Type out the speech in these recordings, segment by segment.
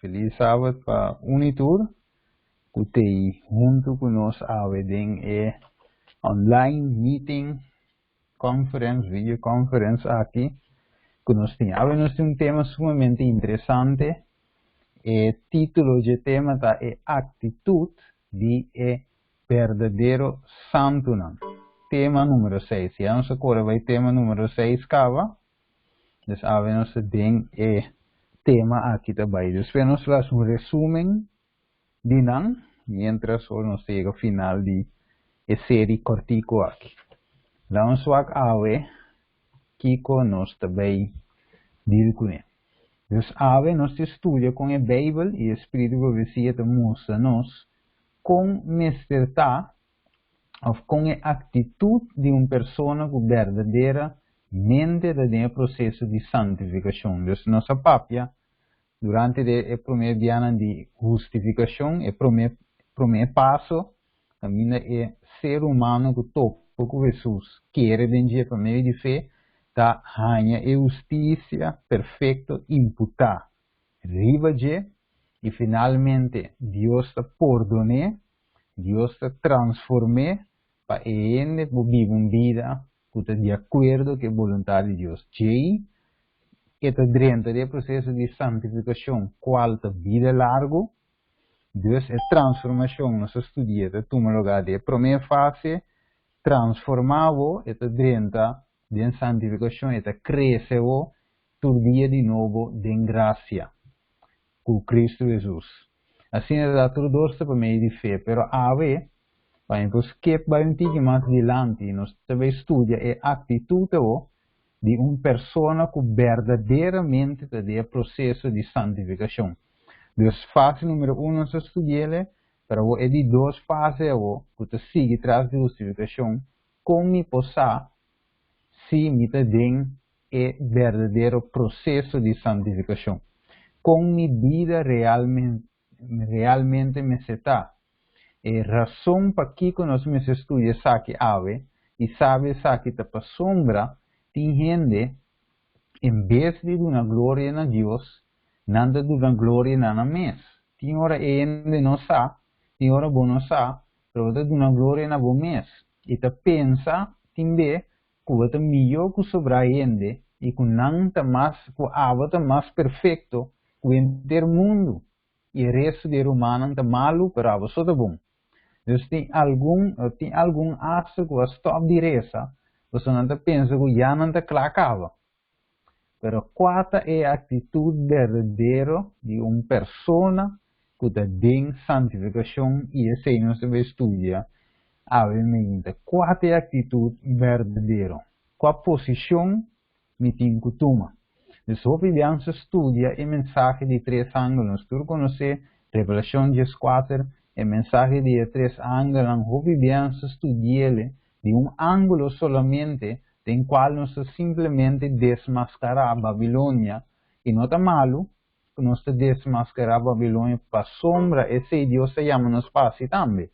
Felis Sabat pa un i tur ku t'ei huntu ku nos awe den e online meeting conference, video conference aki ku nos tin. Awe nos tin un tema sumamente interesante. E título dje tema ta E aktitut di e berdadero santunan. Tema numero seis. Ya nos a kore bai tema numero seis kaba. Dus awe nos ta den e tema aki ta bai. Despues nos lo hasi un resumen di nan, mientras ora nos ta yega final di e seri kòrtiku aki. Laga nos wak awe kiko nos ta bai dil kuné. Dus awe nos ta studia kon e Beibel i e spiritu di profesia ta mustra nos kon mester ta òf kon e aktitut di un persona ku berdaderamente ta den e proseso di santifikashon. Dus nos a papia durante di e promé bianan di hustifikashon, e promé promé paso kaminda e ser humano ku topa ku Hesus kere den dje pa medio di fe ta haña e hustisia perfekto imputá riba dje i finalmente Dios ta pordon'é, Dios ta transform'é pa e hende por biba un bida ku ta di akuerdo ku e boluntat di Dios. Djei e ta drenta den e proseso di santifikashon kual ta bida largu. Dus e transformashon nos a studia ta tuma lugá den e promé fase, transformá bo, e ta drenta den santifikashon, e ta krese bo tur dia di nobo den grasia ku Kristu Hesus. Asina ta tur dos ta pa medio di fe, pero awe, pa mi por skip bai un tiki mas dilanti, nos ta bai studia e aktitut awo di un persona ku berdaderamente ta den e proseso di santifikashon. Dus fase numero uno nos a studi'el, pero awo e di dos fase awo ku ta sigui tras di hustifikashon, kon mi por sa si mi ta den e berdadero proseso di santifikashon? Kon mi bida realmente mester ta? E rason pakiko nos mester studia esaki awe i sabi esaki ta pasobra tin hende en bes di duna gloria na Dios, nan ta duna gloria na nan mes. Tin ora e hende no sa, tin ora bo no sa, pero bo ta duna gloria na bo mes i ta pensa tin be ku bo ta mihó ku sobrá hende i ku nan ta mas ku abo ta mas perfekto ku henter mundu i e restu di e rumannan ta malu pero abo so ta bon. Dus tin algun tin algun asta ku a stòp di resa pasobra nan ta pensa ku ya nan ta kla kaba. Pero kua ta e aktitut berdadero di un persona ku ta den santifikashon? I esei nos ta bai studia awe mainta. Kua ta e aktitut berdadero? Kua posishon mi tin ku tuma? Dus hopi biaha nos ta studia e mensahe di tres angelnan. Nos tur konosé Revelashon dieskuater, e mensahe di e tres angelnan. Hopi biaha nos ta studi'el di un ángulo solamente den kual nos ta simplemente desmaskará Babilonia, i no ta malu ku nos ta desmaskará Babilonia pasobra esei Dios ta yama nos pa hasi tambe.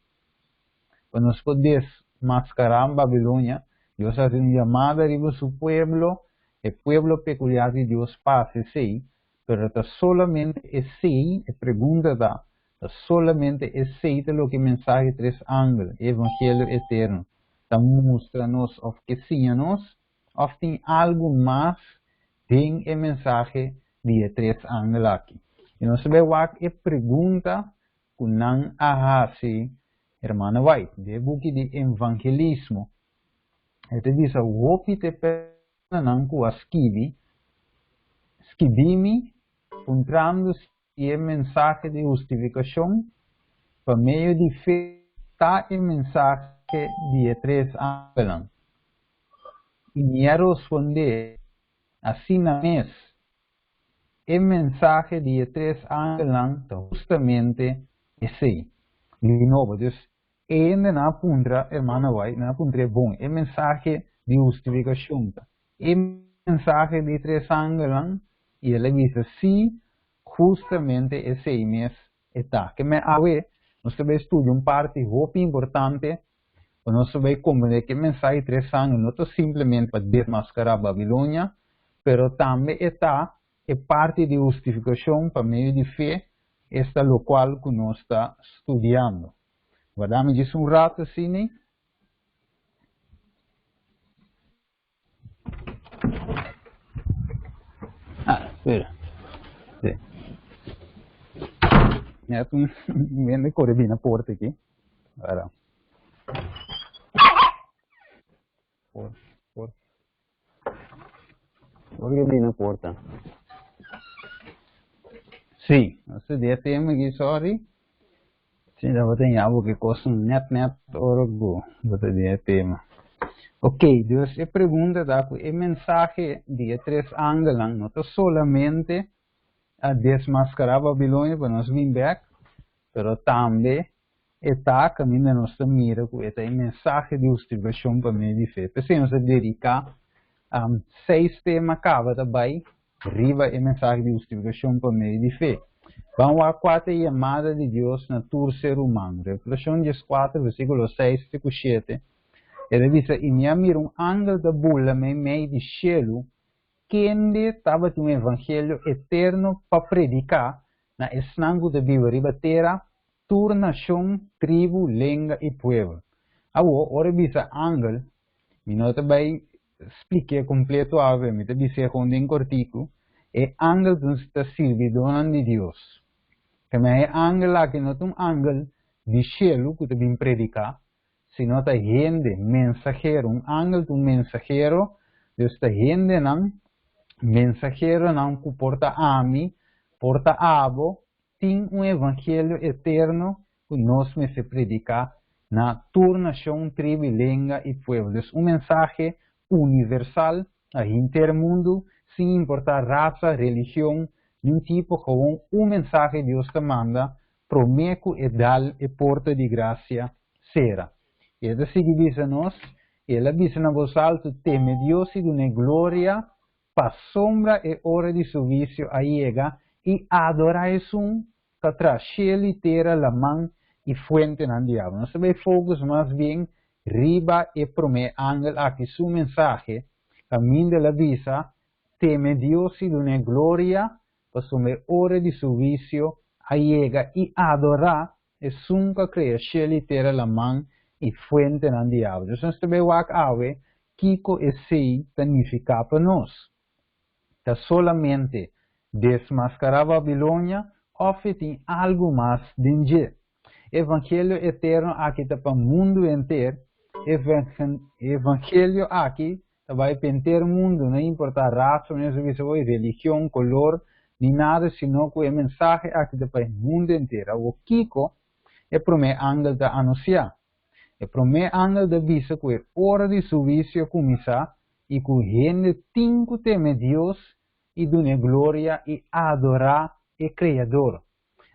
Pa nos por desmaskará Babilonia, Dios a hasi un yamada riba su pueblo, e pueblo pekuliar di Dios pa hasi esei, pero ta solamente esei, e pregunta ta, Ta solamente esei ta loke mensahe tres angel, e evangelio eterno, ta mustra nos òf ke siña nos? Òf tin algu mas den e mensahe di e tres angel aki? I nos ta bai wak e pregunta ku nan a hasi Hermana White den e buki di Evangelismo. E ta bisa hopi ta e personanan ku a skibi, Skibi mi puntrando si I e mensahe di hustifikashon pa medio di fe ta e mensahe di e tres angelnan. I mi a rospondé, Asina mes, e mensahe di e tres angelnan ta hustamente esei. Di nobo, dus e hendenan a puntra Hermana White, nan a puntr'é, Bon, e mensahe di hustifikashon ta e mensahe di tres angelnan? I el a bisa, Sí, hustamente esei mes e ta. Ke men awe nos ta bai studia un parti hopi importante pa nos ta bai komprendé ke mensahe di tres angel no ta simplemente pa desmaskará Babilonia, pero tambe e ta e parti di hustifikashon pa medio di fe. Esta lokual ku nos ta studiando. Warda mi djis un rato asina. Ah, espera. Sí. Net un hende kore bini na porta aki. Wara. Por, por. Por que bini na porta. Sí, nos ta di e tema aki, sorry. Sí, tabata ña bo ke kos net net ora ku bo ta di e tema. Ok, dus e pregunta ta ku e mensahe di e tres angelnan no ta solamente a desmaskará Babilonia pa nos bin bèk, pero tambe e ta kaminda nos ta mira ku e ta e mensahe di hustifikashon pa medio di fe. P'esei nos a dediká seis tema kaba ta bai riba e mensahe di hustifikashon pa medio di fe. Ban wak kua ta e yamada di Dios na tur ser humano. Revelashon dieskuater, versíkulo seis te ku shete, e ta bisa, I mi a mira un angel ta bula meimei di shelu, kende tabatin un evangelio eterno pa prediká na esnan ku ta biba riba tera, tur nashon, tribu, lenga i pueblo. Awor, ora e bisa angel, Mi no ta bai splik'é kompleto awe, mi ta bis'é kon den kortiku, e angel ta sirbidónan di Dios. Keme e angel aki no ta un angel di shelu ku ta bin prediká, sino ta hende, mensahero. Un angel ta un mensahero, dus ta hendenan, mensaheronan ku por ta ami, por ta abo, tin un evangelio eterno ku nos mester prediká na tur nashon, tribu, lenga i pueblo. Dus un mensahe universal na henter mundu, sin importá rasa, religion, niun tipo, gewoon un mensahe Dios ta manda promé ku e dal e porta di grasia sera. I e ta sigui bisa nos, I el a bisa na bos altu, Teme Dios i dun'é gloria, pasobra e ora di su huisio a yega, i adorá esun ta traha shelu i tera, laman i fuentenan di awa. Nos ta bai focus mas bien riba e promé angel aki su mensahe, kaminda el a bisa, Teme Dios i dun'é gloria, pasobra e ora di su huisio a yega, i adorá esun ku a krea shelu i tera, laman i fuentenan di awa. Dus nos ta bai wak awe kiko esei ta nifiká pa nos. Ta solamente desmaskará Babilonia òf e tin algu mas den dje? E evangelio eterno aki ta pa mundu henter, e evangelio aki ta bai pa henter mundu, no importá rasa, manera nos a bisa hoy, religion, kolor, ni nada, sino ku e mensahe aki ta pa e mundu henter. Awor kiko e promé angel ta anunsiá? E promé angel ta bisa ku e ora di su huisio a kuminsá i ku hende tin ku teme Dios i dun'é gloria i adorá e Kreador.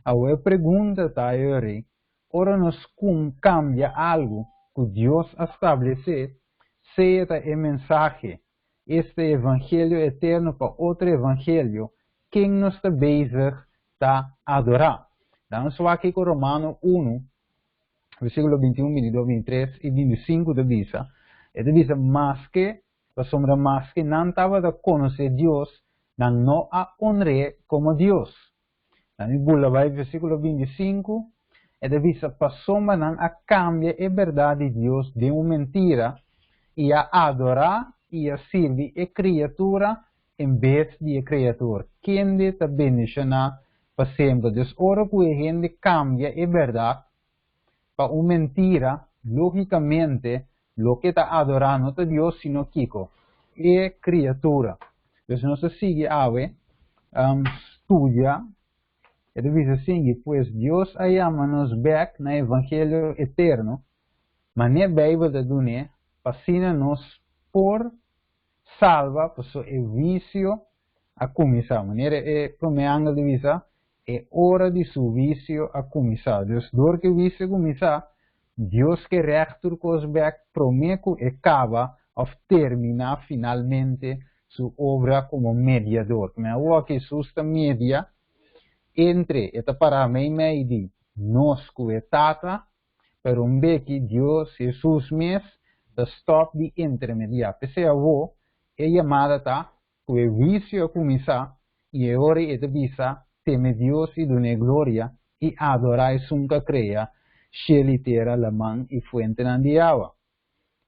Awor e pregunta ta e ora ei, ora nos kambia algu ku Dios a stablesé, sea ta e mensahe, esta e evangelio eterno pa otro evangelio, ken nos ta bezig ta adorá? Dan nos wak kiko Romano unu, versíkulo bintiun, bintidos, bintitres i bintisinku ta bisa. E ta bisa, Maske, pasobra maske nan tabata konosé Dios, nan no a onr'é komo Dios. Dan mi bula bai versíkulo bintisinku, e ta bisa, Pasobra nan a kambia e bèrdat di Dios den un mentira i a adorá i a sirbi e kriatura en bes di e Kreator, kende ta bendishoná pa semper. Dus ora ku e hende kambia e bèrdat pa un mentira, lógikamente loke e ta adorá no ta Dios sino kiko? E kriatura. Dus nos ta sigui awe studia, e ta bisa sigui, Pues Dios a yama nos bèk na evangelio eterno, manera Beibel ta dun'é, pa asina nos por salba paso e huisio a kuminsá. Manera e promé angel di bisa, e ora di su huisio a kuminsá. Dus dor ku e huisio kuminsá, Dios ke règt tur kos bèk promé ku e kaba òf terminá finalmente su obra komo mediador. Ku men awor Hesus ta media entre, e ta pará meimei di nos ku e Tata, Pero un beki Dios, Hesus mes, ta stòp di intermediá. P'esei awó e yamada ta ku e huisio a kuminsá i e ora ei e ta bisa, Teme Dios i dun'é gloria, i adorá esun ku a krea shelu i tera, laman i fuentenan di awa.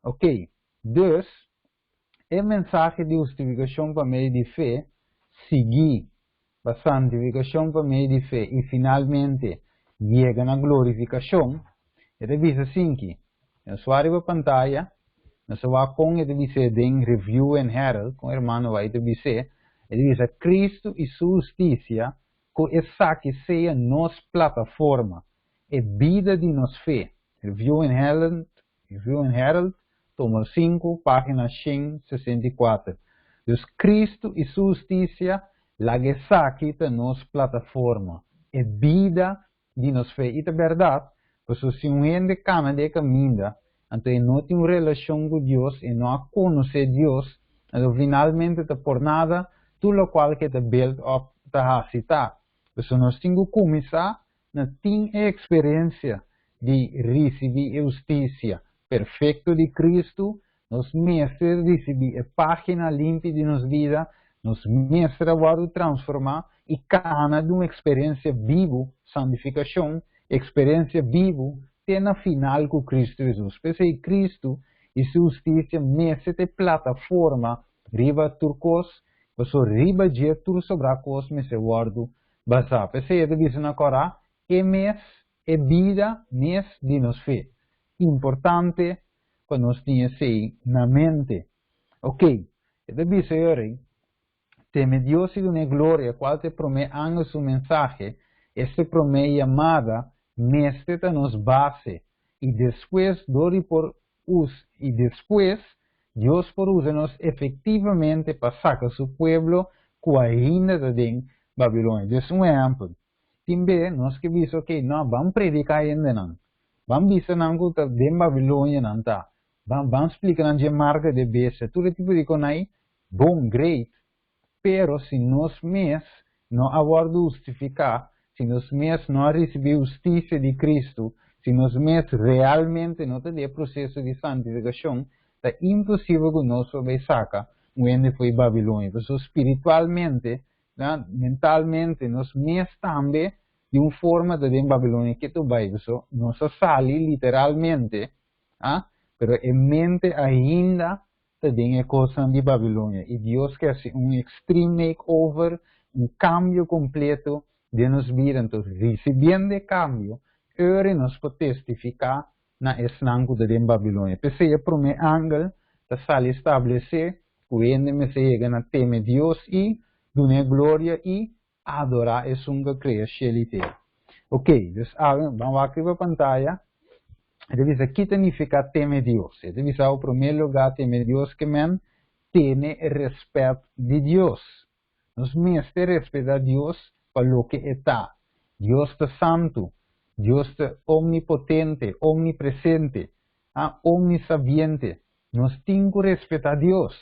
Ok, dus, e mensahe di hustifikashon pa medio di fe, siguí pa santifikashon pa medio di fe i finalmente yega na glorifikashon, e ta bisa asinki. Nos wak riba pantaya, nos a wak kon e ta bis'é den Review and Herald, kon hermano White ta bis'é, e ta bisa Kristu i Su hustisia, ku esaki sea nos plataforma, e bida di nos fe. Review and Herald, Review and Herald, tomo 5, página 164. Dus Kristu i Su hustisia, laga esaki ta nos plataforma, e bida di nos fe. I ta bèrdat, pasobra si un hende kana di e kaminda, anto e no tin un relashon ku Dios, e no a konosé Dios, anto finalmente ta por nada tur lokual ku e ta build up ta hasi ta. Pasobra nos tin ku kuminsá na tin e eksperensia di risibí e hustisia perfekto di Kristu, nos mester risibí e página limpi di nos bida, nos mester a wòrdu transformá i kana di un eksperensia bibu, santifikashon, eksperensia bibu te na final ku Kristu Hesus. P'esei Kristu i Su hustisia mester ta e plataforma riba tur kos, pasobra riba dje tur sobrá kos mester wòrdu basá. P'esei e ta bisa na Kòrá, E mes e bida mes di nos fe. Importante pa nos tin esei na mente. Ok, e ta bisa e ora ei, Teme Dios i dun'é gloria, kual ta e promé angel su mensahe, este promé yamada mester ta nos base, i despues dor di por us i despues Dios por usa nos efectivamente pa saca su pueblo cu ainda ta den Babilonia. Dus un ehempel, Tin be nos ke bisa ok, no, ban prediká hendenan. Ban bisa nan ku ta den Babilonia nan ta. Ban ban splika nan dje marka de bestia. Tur e tipo di konai, bon, great. Pero si nos mes no a wòrdu hustifiká, si nos mes no a risibí hustisia di Kristu, si nos mes realmente no ta den e proseso di santifikashon, ta imposibel ku nos por bai saka un hende fo'i Babilonia. Pasobra spiritualmente Na, mentalmente, nos mes tambe di un forma ta den Babilonia ketu bai, paso nos a sali literalmente, ah, pero e mente ainda ta den e kosnan di Babilonia i Dios ke hasi un extreme makeover, un kambio kompleto den nos bida, entonces risibiendo e kambio, ora nos por testifiká na esnan ku ta den Babilonia. P'esei e promé angel ta sali establesé ku hende mester yega na teme Dios i dun'é gloria i adorá esun ku a krea shelu i tera. Oké, dus awe ban wak riba pantaya. E ta bisa ki ta nifiká teme Dios. E ta bisa awe promé lugá teme Dios ke men tene rèspèt di Dios. Nos mester respetá Dios pa loke e ta. Dios ta santu. Dios ta omnipotente, omnipresente, a omnisabiente. Nos tin ku respetá Dios.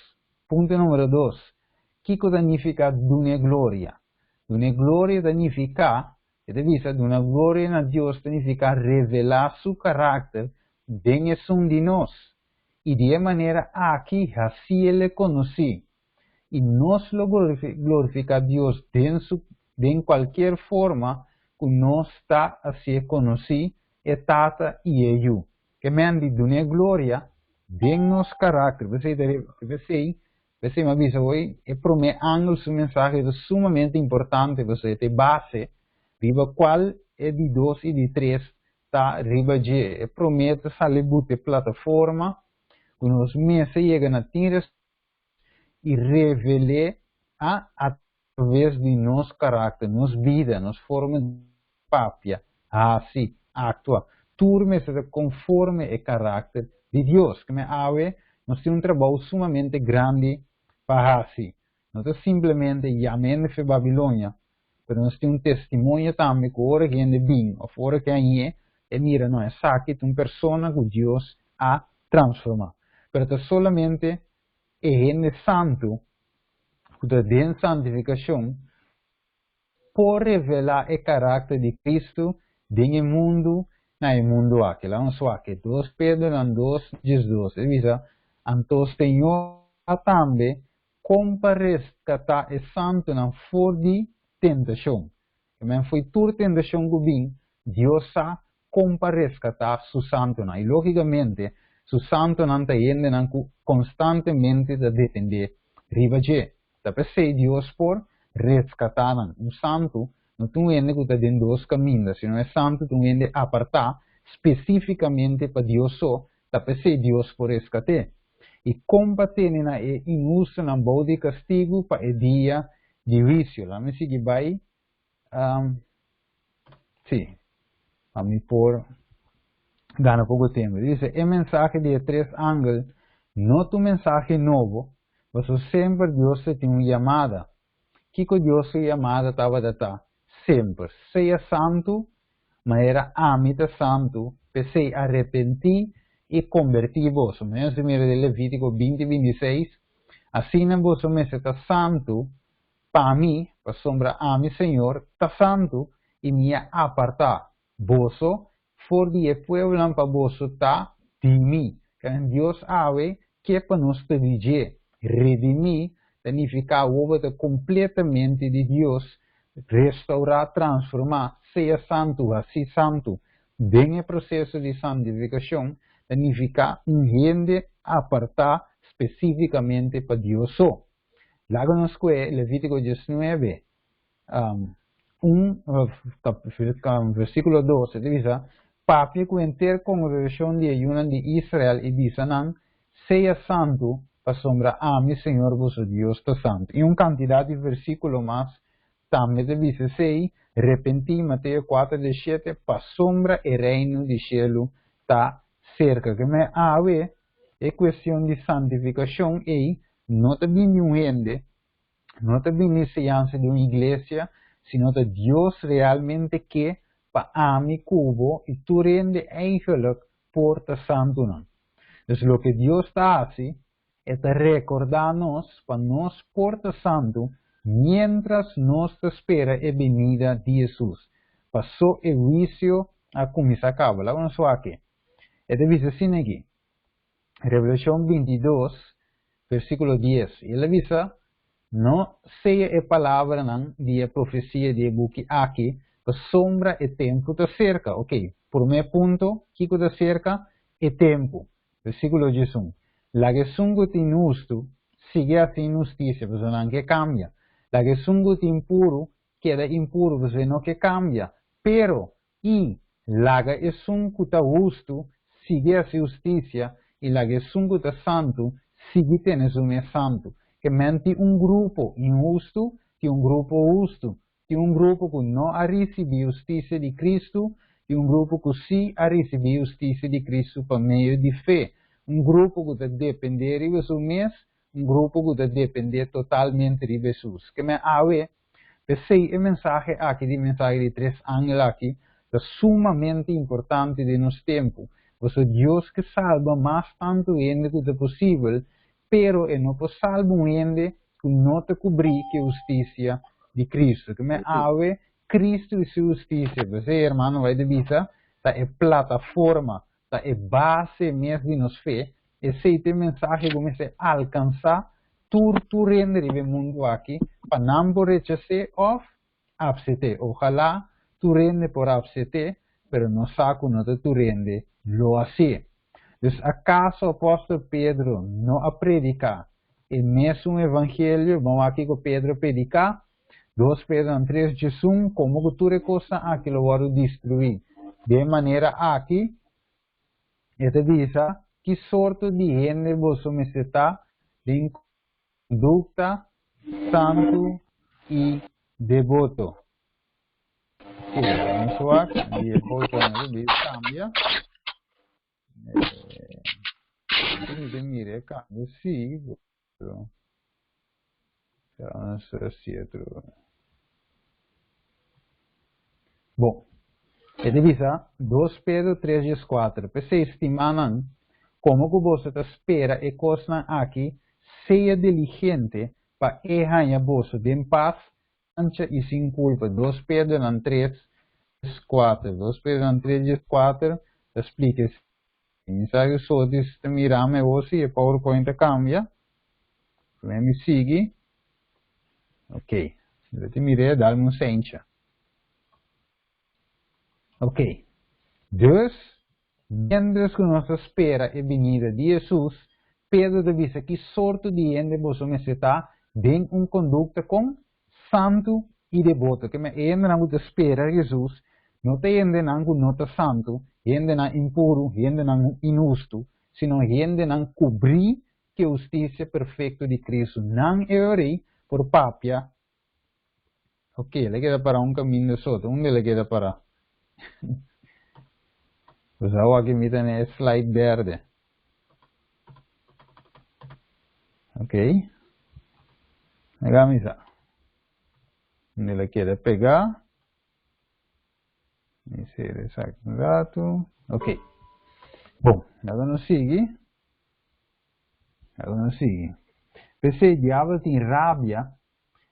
Punto número dos, Kiko ta nifiká dun'é gloria? Dun'é gloria ta nifiká, e ta bisa, duna gloria na Dios ta nifiká revelá su karakter den esun di nos, i di e manera aki hasiel konosí. I nos lo glorifiká Dios den su den kualkier forma ku nos ta hasié konosí, e Tata i e Yu. Ke men di dun'é gloria den nos karakter. P'esei ta p'esei p'esei mi a bisa hoy e promé angel su mensahe ta sumamente importante pasobra e ta e base riba kual e di dos i di tres ta riba dje. E promé ta sali buta e plataforma ku nos mester yega na tin i revel'é a atraves di nos karakter, nos bida, nos forma di papia, hasi, aktua. Tur mester ta konforme e karakter di Dios. Keme awe nos tin un trabou sumamente grandi pa hasi. No ta simplemente yama hende fe Babilonia, pero nos tin un testimonio tambe ku ora ku hende bin òf ora ku e hañ'é, e mira, no, esaki ta un persona ku Dios a transformá. Pero ta solamente e hende santu ku ta den santifikashon por revelá e karakter di Kristu den e mundu na e mundu aki. Laga nos wak e 2 Pedronan 2:12. E bisa, Anto Señor a tambe kon pa reskatá e santunan for di tentashon. Ke men fo'i tur tentashon ku bin, Dios sa kon pa reskatá Su santunan. I lógikamente, Su santunan ta hendenan ku konstantemente ta dependé riba dje. Ta p'esei Dios por reskatá nan. Un santu no ta un hende ku ta den dos kaminda, sino e santu ta un hende apartá spesífikamente pa Dios so, ta p'esei Dios por reskat'é. I kon pa tene na e inhustunan bou di kastigu pa e dia di huisio. Laat mi sigui bai. Sí, pa mi por gana poko tempu. Dice, e mensahe di e tres angel no ta un mensahe nobo, pasobra semper Dios ta tin un yamada. Kiko Dios su yamada tabata ta? Semper, Sea santu, manera ami ta santu, p'esei arepentí i kombertí boso. Manera nos a mira den Levítiko 20, 26, Asina boso mester ta santu pa mi, pasobra ami, Señor, ta santu, i mi a apartá boso for di e pueblonan pa boso ta di mi. Kende Dios awe ke pa nos ta di dje. Redimí ta nifiká awor bo ta kompletamente di Dios, restourá, transformá, sea santu, hasí santu. Den e proseso di santifikashon ta nifiká un hende apartá spesífikamente pa Dios so. Laga nos kue Levítiko 19, un, versíkulo 12, ta bisa, Papia ku henter kongregashon di e yunan di Israel i bisa nan, Sea santu, pasobra ami, Señor boso Dios, ta santu. I un kantidat di versíkulo mas tambe ta bisa esei, Repentí, Mateo 4 di 7, pasobra e Reino di shelu ta serka. Ke men awe, e kuestion di santifikashon ei no ta bini di un hende, No ta bini enseñansa di un iglesia, sino ta Dios realmente ke pa ami ku bo i tur hende eigenlijk por ta santunan. Dus loke Dios ta hasi, E ta rekordá nos pa nos por ta santu miéntras nos ta spera e binida di Hesus. Pasó e huisio a kuminsá kaba. Laga nos wak. E ta bisa asina aki. Revelashon 22, versíkulo 10. I el a bisa, No seya e palabranan di e profesia di e buki aki, pasobra e tempu ta serka. Oké, promé punto, kiko ta serka? E tempu. Versíkulo 11. Laga esun ku ta inhustu sigui hasi inhustisia, pasobra nan ke kambia. Laga esun ku ta impuru keda impuru, pasobra e no ke kambia. Pero, I laga esun ku ta hustu sigui hasi hustisia, i laga esun ku ta santu sigui tene su mes santu. Ke men tin un grupo inhustu, tin un grupo hustu. Tin un grupo ku no a risibí hustisia di Kristu, tin un grupo ku sí a risibí hustisia di Kristu pa medio di fe. Un grupo ku ta dependé riba su mes, un grupo ku ta dependé totalmente riba Hesus. Ke men awe P'esei e mensahe aki di mensahe di tres angel aki ta sumamente importante den nos tempu, pasobra Dios ke salba mas tantu hende ku ta posibel, pero e no por salba un hende ku no ta kubrí ku e hustisia di Kristu. Ke men awe Kristu i su hustisia, p'esei hermano bai ta bisa, ta e plataforma, ta e base mes di nos fe, esei ta e mensahe ku mester alkansá tur tur hende riba e mundu aki pa nan por rechas'é òf apset'é. Ojalá tur hende por apset'é, pero nos sa ku no ta tur hende lo hasié. Dus akaso apòstel Pedro no a prediká e mesun evangelio? Ban wak kiko Pedro a prediká. 2 Pedro 3, 11, Komo ku tur e kosnan aki lo wòrdu destruí den e manera aki, e ta bisa, ki sorto di hende boso mester ta den kondukta santu i deboto? Oke, nos wak di e PowerPoint a bin kambia. Mi ta mira e kambio si, pero Bon, e ta bisa, 2 Pedro 3 14, P'esei, stimánan, komo ku boso ta spera e kosnan aki, sea diligente pa e haña boso den pas, mancha i sin kulpa. 2 Pedronan 3 14, 2 Pedronan 3 14 ta splika esei. Mi sa ku Sotis ta mira mi awor si e PowerPoint a kambia. Promé mi sigui. Ok, mi ta mir'é, dal mi un sencha. Ok. Dus, miéntras ku nos ta spera e binida di Hesus, Pedro ta bisa ki sorto di hende boso mester ta den un kondukta kon santu i deboto. Ke men, e hendenan ku ta spera Hesus no ta hendenan ku no ta santu, hendenan impuru, hendenan inhustu, sino hendenan kubrí ku e hustisia perfekto di Kristu. Nan e ora ei por papia. Ok, el a keda pará un kaminda so. Unda el a keda pará? Pues awor aki mi ta na e slide berde. Ok. Laga mi sa. Unda el a keda pegá. Mi sera esaki un ratu. Ok. Bon, laga nos sigui. Laga nos sigui. P'esei diabel tin rabia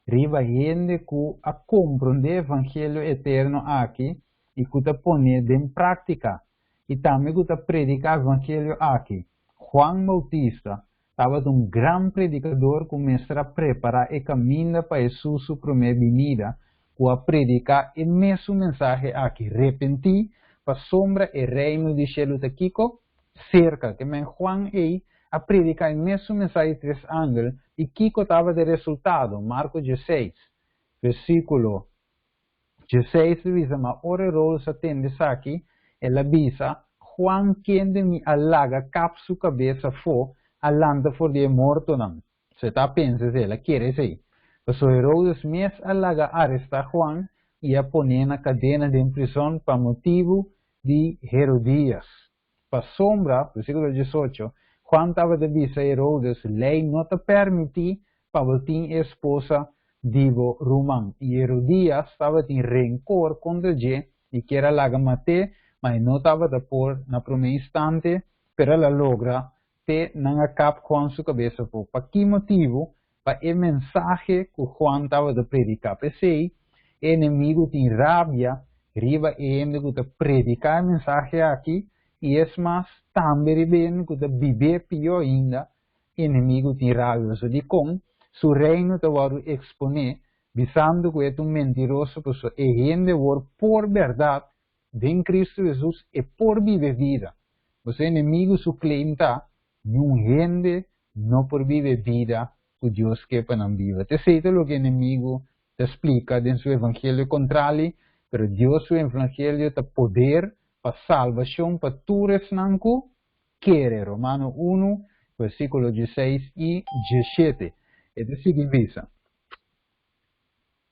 riba hende ku a komprondé evangelio eterno aki i ku ta pon'é den práktika, i tambe ku ta prediká evangelio aki. Juan Bautista tabata un gran predikador ku mester a prepará e kaminda pa Hesus su promé binida, ku a prediká e mesun mensahe aki, Repentí, pasobra e Reino di shelu ta kiko? Serka. Ke men Juan ei a prediká e mesun mensahe di tres angel, i kiko tabata e resultado? Marko diesseis, versíkulo diesseis ta bisa, Ma ora Herodes a tende esaki, el a bisa, Juan kende mi a laga kap su kabes afó, a lanta for di e mortonan. So e ta pensa esei, el a kere esei. Pasobra Herodes mes a laga arestá Juan i a pon'é na kadena den prizòn pa motibu di Herodias. Pasobra, versíkulo diesocho, Juan tabata bisa Herodes, Lei no ta permití pa bo tin e esposa di bo ruman. I Herodias tabatin renkor kontra dje i kier a laga mat'é, ma e no tabata por na promé instante, pero el a logra te nan a kap Juan su kabes afó. Pa ki motibu? Pa e mensahe ku Juan tabata prediká. P'esei, e enemigu tin rabia riba e hende ku ta prediká e mensahe aki, i es mas, tambe riba e hende ku ta bib'é. Pió ainda, e enemigu tin rabia pasobra dikon su reino ta wòrdu eksponé, bisando ku e ta un mentiroso, pasobra e hende awor por bèrdat den Kristu Hesus e por biba e bida. Pasobra e enemigu su claim ta, Niun hende no por biba e bida ku Dios ke pa nan biba. Ta esei ta loke e enemigu ta splika den su evangelio kontrali, pero Dios su evangelio ta poder pa salbashon pa tur esnan ku kere. Romano unu, versíkulo dieseis i diesshete. E ta sigui bisa.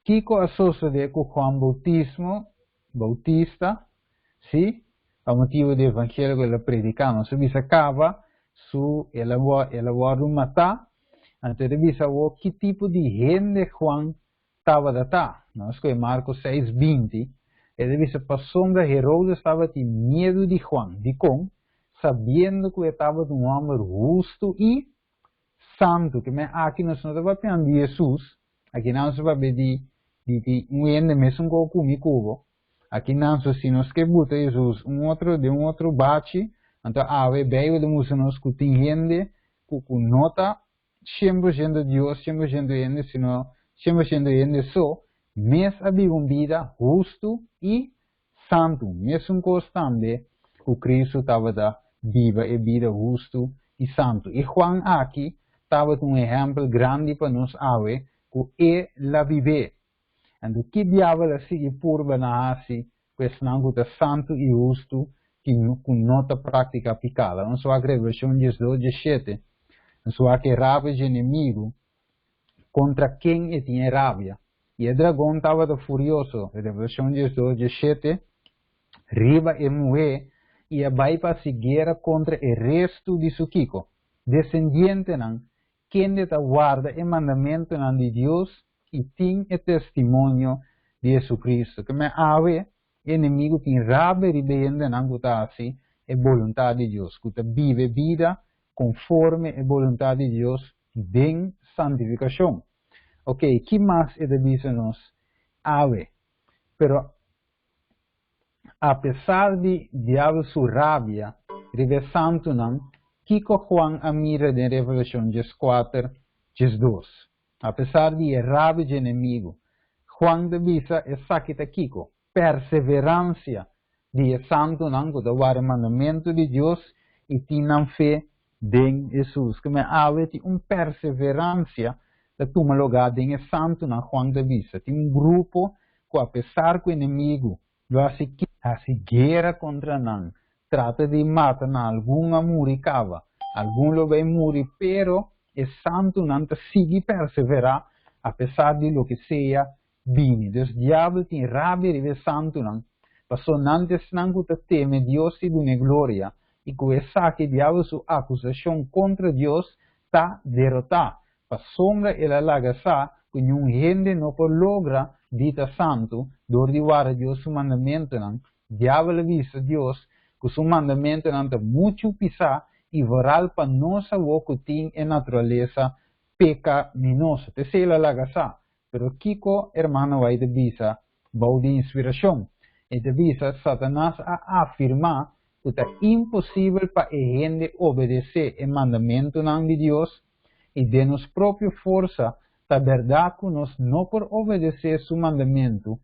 Kiko a sosodé ku Juan Boutismo, Boutista? Sí, pa motibu di evangelio ku el a prediká. Nos a bisa kaba su el a el a wòrdu matá. Anto e ta bisa awor ki tipo di hende Juan tabata ta. Nos skohe Marko seis 20. E ta bisa pasobra Herodes tabatin miedu di Juan. Dikon? Sabiendo ku e tabata un hòmber hustu i santu. Ke men aki nos no ta papiando di Hesus, aki nan nos ta papia di di di un hende mesun ku kumi ku bo. Aki nan so si nos ke buta Hesus un otro den un otro bachi, anto awe Beibel ta mustra nos ku tin hende ku ku no ta 100% Dios, 100% hende, sino 100% hende so, mes a biba un bida hustu i santu. Mesun kos tambe ku Kristu tabata biba e bida hustu i santu. I Juan aki tabata un ehèmpel grandi pa nos awe ku e la bib'é. Anto ki diabel a sigui purba na hasi ku esnan ku ta santu i hustu ki ku no ta praktiká piká? Laga nos wak Revelashon 12, 17. Nos wak e rabia dje enemigu kontra ken e tin e rabia. I e dragon tabata furioso, Revelashon 12, 17, riba e muhé i a bai pa hasi guera kontra e restu di su kiko? Desendientenan, kende ta warda e mandamentunan di Dios i tin e testimonio di Jesucristo. Ke men awe, e enemigu tin rabia riba e hendenan ku ta hasi e boluntat di Dios, ku ta biba e bida konforme e boluntat di Dios den santifikashon. Oke, ki mas e ta bisa nos awe? Pero apesar di Diabel su rabia riba e santunan, kiko Juan a mira den Revelashon 14, 12? Apesar di e rabia dje enemigu, Juan ta bisa esaki ta kiko? Perseveransia. di e santunan ku ta warda mandamentu di Dios i tin nan fe den Hesus. Ke men awe tin un perseveransia ta tuma lugá den e santunan, Juan ta bisa. Tin un grupo ku apesar ku enemigu lo hasi hasi guera kontra nan, trata di mata nan, algun a muri kaba, algun lo bai muri, pero e santunan ta sigui perseverá apesar di loke sea bini. Dus diabel tin rabia riba e santunan, pasobra nan ta esnan ku ta teme Dios i dun'é gloria, i ku esaki diabel su akusashon kontra Dios ta derotá, pasobra el a laga sa ku niun hende no por logra di ta santu dor di warda Dios su mandamentunan. Diabel a bisa Dios ku su mandamentunan ta muchu pisá i vooral pa nos awor ku tin e naturalesa pekaminoso. P'esei el a laga sa. Pero kiko hermano White ta bisa bou di inspirashon? E ta bisa, Satanas a afirmá ku ta imposibel pa e hende obedesé e mandamentunan di Dios, i den nos propio forsa ta bèrdat ku nos no por obedesé su mandamentu,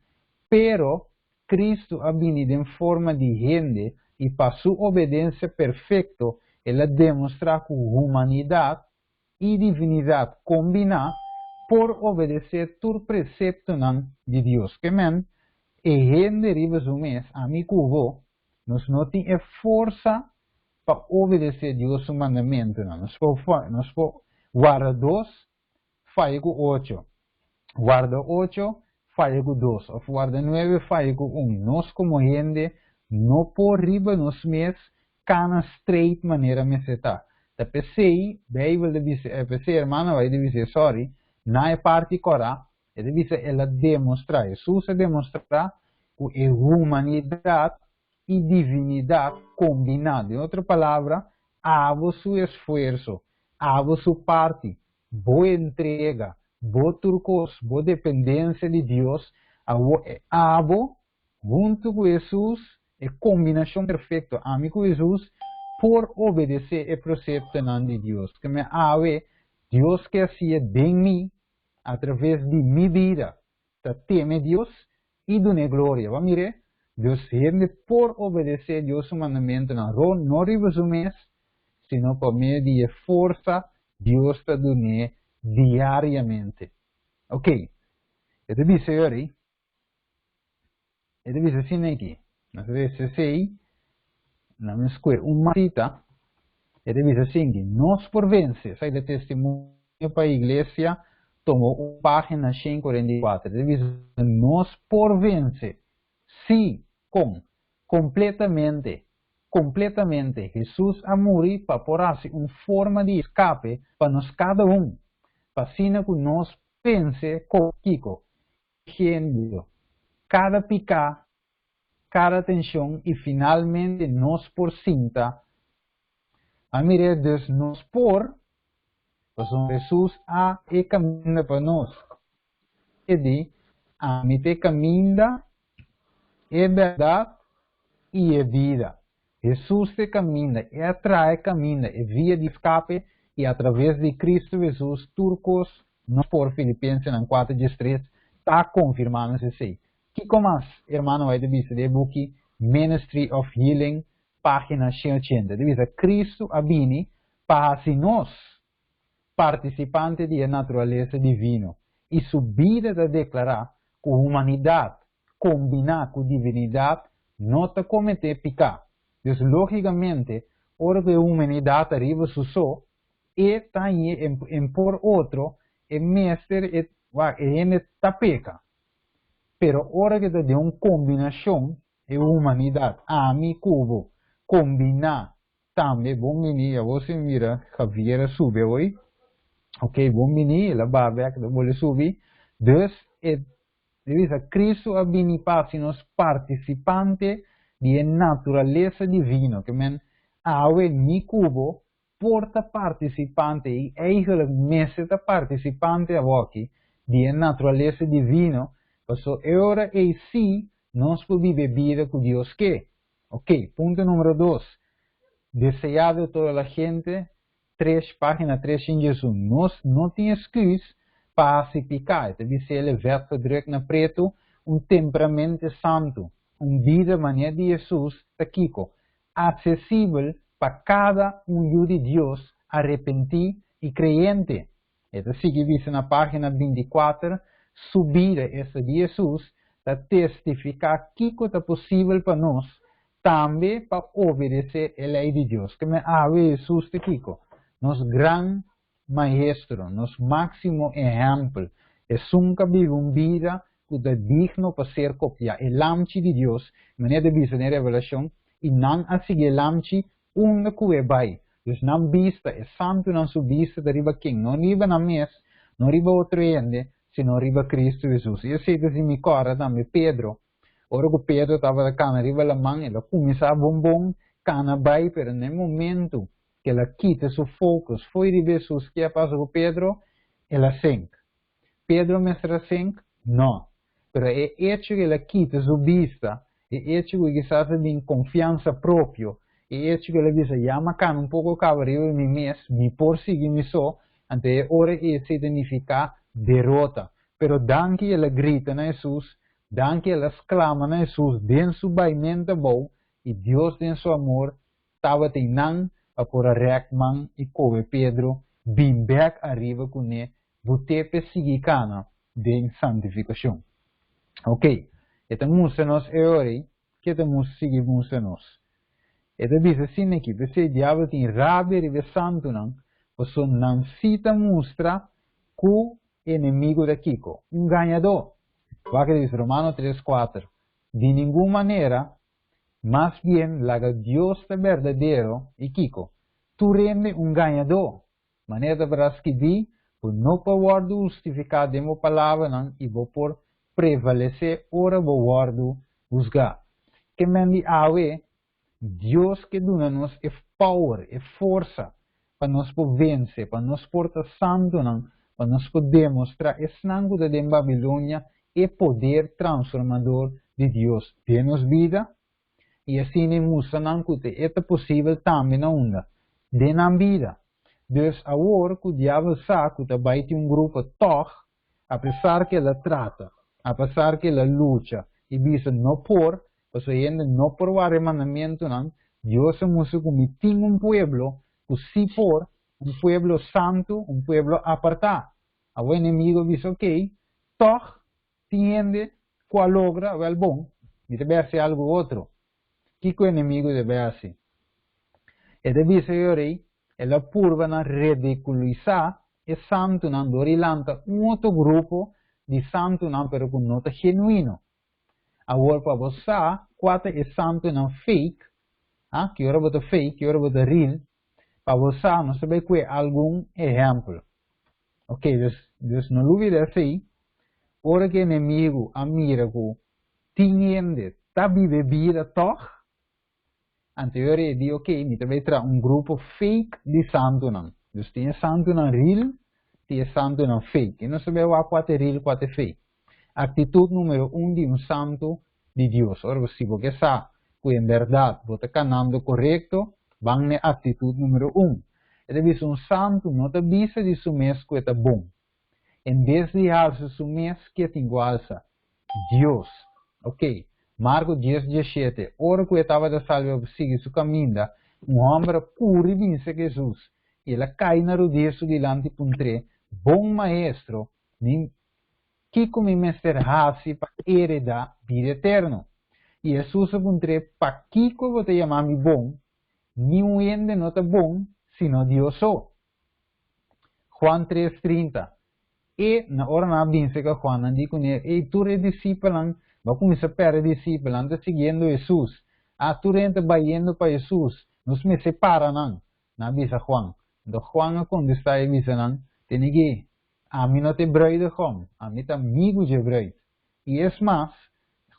pero Kristu a bini den forma di hende i pa su obedensia perfekto el a demostrá ku humanidat i divinidat kombiná por obedesé tur preseptonan di Dios. Ke men, e hende riba su mes, ami ku bo, nos no tin e forsa pa obedesé Dios su mandamentunan. Nos por nos por warda dos, faya ku ocho. Warda ocho, faya ku dos. Òf warda nuebe, faya ku un. Nos komo hende no por riba nos mes kana straight manera mester ta. Ta p'esei Beibel ta bisa, p'esei hermano bai ta bisa, sorry, na e parti kòrá, e ta bisa el a demostrá, Hesus a demostrá ku e humanidat i divinidat kombiná. Den otro palabra, abo su esfuerso, abo su parti, bo entrega, bo tur kos, bo dependensia di Dios, awo e abo huntu ku Hesus, e kombinashon perfekto, ami ku Hesus, por obedesé e preseptonan di Dios. Ke men awe, Dios ke hasié den mi, atraves di mi bida, ta teme Dios i dun'é gloria. Bo a mir'é? Dios hende por obedesé Dios su mandamentunan, ro no riba su mes, sino pa medio di e forsa Dios ta dun'é diariamente. Ok, e ta bisa yori, e ta bisa asina aki, nos ta lesa esei, na mi skue un masita, e ta bisa asinki, nos por vense, esaki ta testimonio pa iglesia, tomo un página 144, e ta bisa, nos por vense, sí, kon? Kompletamente, kompletamente, Hesus a muri pa por hasi un forma di eskape pa nos kada un, pa asina ku nos vense kon kiko? Genio, kada piká, kada tenshon i finalmente nos por sinta. A mir'é dus nos por, pasobra Hesus a e kaminda pa nos. E di, Ami ta e kaminda, e bèrdat i e bida. Hesus ta e kaminda, e a traha e kaminda, e via di skape i atraves di Kristu Hesus tur kos nos por Filipensenan 4 diestres ta konfirmá nos esei. Kiko mas hermano White ta bisa den e buki Ministry of Healing página 180? E ta bisa Kristu a bini pa hasi nos partisipante di e naturalesa divino i su bida ta deklará ku humanidat kombiná ku divinidat no ta kometé piká. Dus lógikamente ora ku e humanidat ta riba su so e ta hañ'é en por otro, e mester e wak e hende ta peka. Pero ora ke ta den un kombinashon e humanidat, ami ku bo, kombiná tambe bon bini, awor si mi mira Javier a subi awor, ok bon bini, el a baha bek ta bolbe subi, dus e bisa Cristo a bini pa hasi nos partisipante di e naturalesa divino, ke men awe mi ku bo por ta partisipante i eigenlijk mester ta partisipante awoki di e naturalesa divino, paso e ora ei sí nos por biba e bida ku Dios ke. Ok, punto numero dos. Deseado toda la gente, tres, página 301. Nos no tin excuus pa hasi piká. E ta bisa el e vet gedrukt na pretu, un temperamente santu. Un bida manera di Hesus ta kiko? Aksesibel pa kada un yu di Dios arepentí i kreyente. E ta sigui bisa na página 24, Su bida, esta di Hesus, ta testifiká kiko ta posibel pa nos tambe pa obedesé e lei di Dios. Ke men awe Hesus ta kiko? Nos gran Maestro, nos máksimo ehèmpel, esun ku a biba un bida ku ta digno pa ser kopiá, e Lamchi di Dios, manera ta bisa den Revelashon, i nan a sigui e Lamchi unda ku e bai. Dus nan bista, e santunan su bista ta riba ken? No riba nan mes, no riba otro hende, sino riba Kristu Hesus. I esei ta si mi kòrda tambe Pedro. Ora ku Pedro tabata kana riba laman, el a kuminsá bon bon kana bai, pero na e momentu ku el a kita su focus fo'i riba Hesus, ke a pasa ku Pedro? El a sink. Pedro mester a sink? No. Pero e echo ku el a kita su bista, e echo ku kisas a bin konfiansa propio, e echo ku el a bisa, Ya m'a kana un poko kaba riba mi mes, mi por sigui mi so, anto e ora esei ta nifiká derota. Pero danki el a grita na Hesus, danki el a sklama na Hesus den su baimenta abou, i Dios den su amor Tabatin nan a por a rèk man i kohe Pedro bin bèk ariba kuné but'é p'e sigui kana den santifikashon. Oke, e ta mustra nos e ora ei ke ta mus sigui mustra nos. E ta bisa asina aki, P'esei diabel tin rabia riba e santunan, pasobra nan sí ta mustra ku enemigu ta kiko? Un gañadó! Wak e ta bisa Romano tres kuater, Di ningun manera Mas bien laga Dios ta berdadero i kiko? Tur hende un gañadó. Manera ta bra skibí, Bo no por wòrdu hustifiká den bo palabranan i bo por prevalesé ora bo wòrdu husgá. Ke men di awe, Dios ke duna nos e power, e forsa, pa nos por vense, pa nos por ta santunan, pa nos por demostrá esnan ku ta den Babilonia e poder transformador di Dios den nos bida, i asina e mustra nan ku e ta posibel tambe na unda? Den nan bida. Dus awor ku diabel sa ku ta bai tin un grupo tòg, apesar ku el a trata, apesar ku el a lucha i bisa no por, pasobra hende no por wara e mandamentunan, Dios a mustra ku mi tin un pueblo ku sí por, un pueblo santu, un pueblo apartá. Awor enemigo a bisa, Okey, tòg tin hende ku a logra, wèl bon, mi ta bai hasi algu otro. Kiko enemigo debe hasi? E ta bisa e rei, el a purba na redikulisá e santunan dor di lanta un otro grupo di santunan pero ku no ta genuino. Awor pa bo sa kua ta e santunan fake, ha, ki ora bo ta fake, ki ora bo ta real, pa bo sa nos ta bai kue algun ehèmpel. Ok, dus, dus no lubida esei, ora ku enemigu a mira ku tin hende ta biba e bida tòg, anto e ora e di, ok, mi ta bai traha un grupo fake di santunan. Dus tin e santunan real, tin e santunan fake. I nos ta bai wak kua ta e real, kua ta e fake. Aktitut numero un di un santu di Dios. Ora bo si bo ke sa ku en bèrdat bo ta kanando korekto, ban na e aktitut numero un. E ta bisa un santu no ta bisa di su mes ku e ta bon. En bes di halsa su mes, ke tin ku halsa? Dios. Ok. Marko dies diesshete, Ora ku e tabata salbi pa sigui su kaminda, un hòmber a kuri bin serka Hesus, i el a kai na rudia su dilanti i puntr'é, Bon Maestro, mi Kiko mi mester hasi pa heredá bida eterno? I Hesus a puntr'é, Pakiko bo ta yama mi bon? Niun hende no ta bon sino Dios so. Juan tres, trinta, E na ora nan a bin serka Juan, nan di kuné, Ey, tur e disipelnan, bo a kuminsá pèrdè disipel, nan ta siguiendo Hesus. Ah, tur hende ta bayendo pa Hesus. Nos mester para nan. Nan a bisa Juan. Anto Juan a kontestá i a bisa nan, Tene ke, ami no ta e bruidegom, ami ta amigu dje bruid. I es mas,